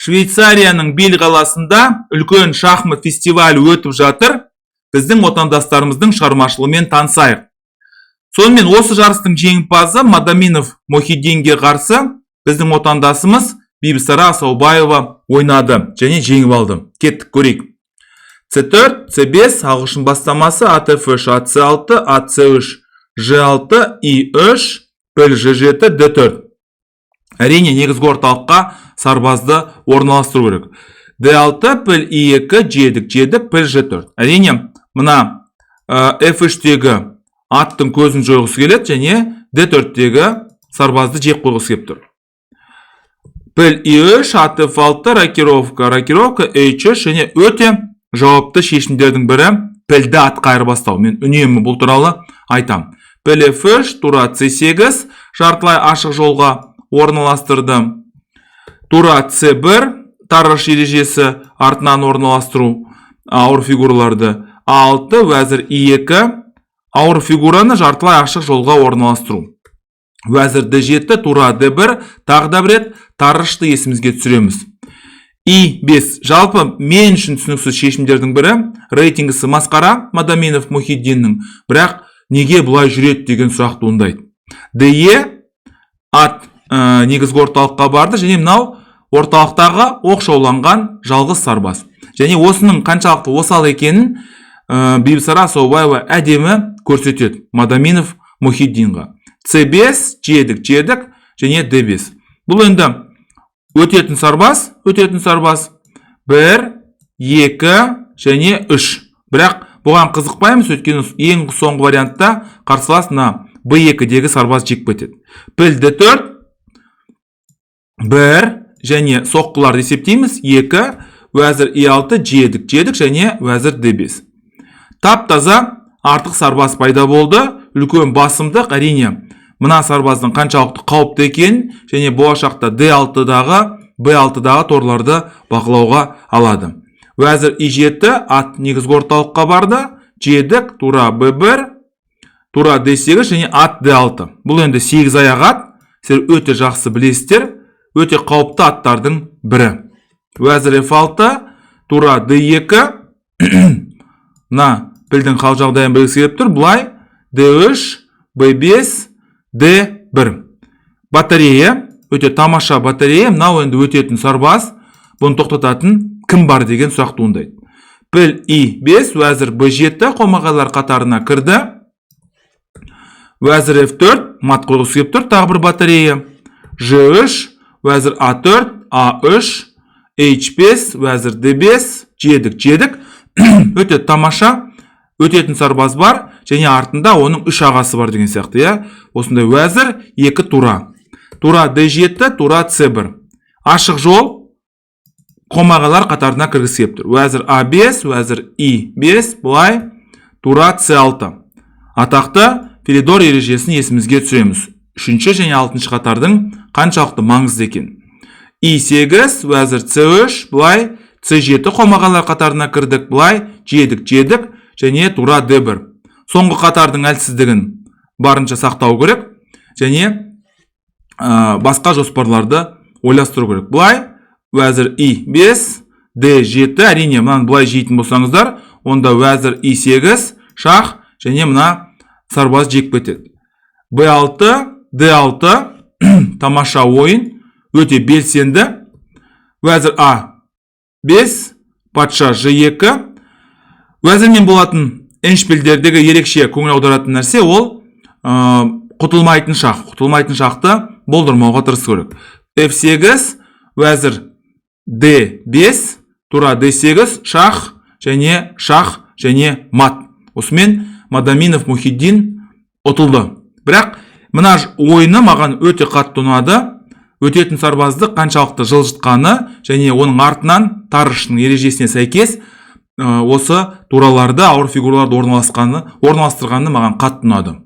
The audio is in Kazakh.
Швейцарияның Бил қаласында үлкен шахмат фестивалі өтіп жатыр. Біздің отандастарымыздың шығармашылығымен танысайық. Сонымен, осы жарыстың жеңімпазы Мадаминов Мохиддинге қарсы біздің отандасымыз Бибісара Асаубаева ойнады және жеңіп алды. Кеттік, көрейік. C4, C5, ағылшын бастамасы, АТФ3, АЦ6, АЦ3, Ж6, И3, піл Ж7, Д4. Әрине, негізгі орталыққа сарбазды орналастыру керек. D6, піл И2, жедік, жедік, піл Ж4. Әрине, мына F3-тегі аттың көзін жойғысы келеді және D4-тегі сарбазды жеп қойғысы келіп тұр. Піл И3, ат F6, рокировка, рокировка, H3 және өте жауапты шешімдердің бірі — пілді атқа айырбастау. Мен үнемі бұл туралы айтам. Піл F3, тура C8, жартылай ашық жолға орналастырды. Тура C1, Тарраш ережесі, артынан орналастыру ауыр фигураларды. A6, уәзір E2, ауыр фигураны жартылай ашық жолға орналастыру. Уәзір D7, тура D1, тағы да бір рет Таррашты есімізге түсіреміз. И5, жалпы мен үшін түсініксіз шешімдердің бірі. Рейтингісі масқара Мадаминов Мухиддиннің, бірақ неге бұлай жүреді деген сұрақ туындайды. ДЕ, ат негізгі орталыққа барды және мынау орталықтағы оқшауланған жалғыз сарбаз. Және осының қаншалықты осал екенін Бибісара Асаубаева әдемі көрсетеді Мадаминов Мухиддинға. C5, жедік, жедік және D5. Бұл енді өтетін сарбаз, өтетін сарбаз 1, 2 және 3. Бірақ бұған қызықпаймыз, өйткені ең соңғы вариантта қарсылас мына B2-дегі сарбаз жеп кетеді. Піл D4, 1 және соққыларды есептейміз. 2, уәзір E6, жедік, жедік және уәзір D5. Тап таза артық сарбаз пайда болды. Үлкен басымдық. Әрине, мына сарбаздың қаншалықты қауіпті екенін және болашақта D6-дағы, B6-дағы торларды бақылауға алады. Уәзір И7, ат негізгі орталыққа барды. Жедік, тура B1, тура D8 және ат D6. Бұл енді 8 аяқ ат. Сіздер өте жақсы білесіздер. Өте қауіпті аттардың бірі. Уәзір F6, тура D2. Мына пілдің хал жағдайын білгісі келіп тұр. Былай D3, B5, D1. Батарея, өте тамаша батарея. Мынау енді өтетін сарбаз. Бұны тоқтататын кім бар деген сұрақ туындайды. Піл И5, уәзір B7 қомағайлар қатарына кірді. Уәзір F4, мат қойғысы келіп тұр, тағы бір батарея. Ж3, уәзір А4, А3, H5, уәзір D5, жедік, жедік. Өте тамаша өтетін сарбаз бар және артында оның үш ағасы бар деген сияқты, иә. Осындай уәзір, екі тура. Тура D7, тура C1. Ашық жол, қомағайлар қатарына кіргісі келіп тұр. Уәзір А5, уәзір И5, былай тура C6. Атақты Филидор ережесін есімізге түсіреміз. Үшінші және алтыншы қатардың қаншалықты маңызды екен. И8, уәзір C3, былай C7, қомағайлар қатарына кірдік, былай жедік, жедік және тура D1. Соңғы қатардың әлсіздігін барынша сақтау керек және басқа жоспарларды ойластыру керек. Былай уәзір И5, D7, әрине, мынаны былай жейтін болсаңыздар, онда уәзір И8, шах және мына сарбаз жеп кетеді. B6, D6, тамаша ойын, өте белсенді. Уәзір А 5, патша Ж2. Уәзірмен болатын эндшпильдердегі ерекше көңіл аударатын нәрсе ол құтылмайтын шах. Құтылмайтын шақты болдырмауға тырысу керек. F8, уәзір D5, тура D8, шах және шах және мат. Осымен Мадаминов Мухиддин ұтылды. Бірақ мына ойыны маған өте қатты ұнады. Өтетін сарбазды қаншалықты жылжытқаны және оның артынан Тарраштың ережесіне сәйкес осы тураларды, ауыр фигураларды орналастырғаны маған қатты ұнады.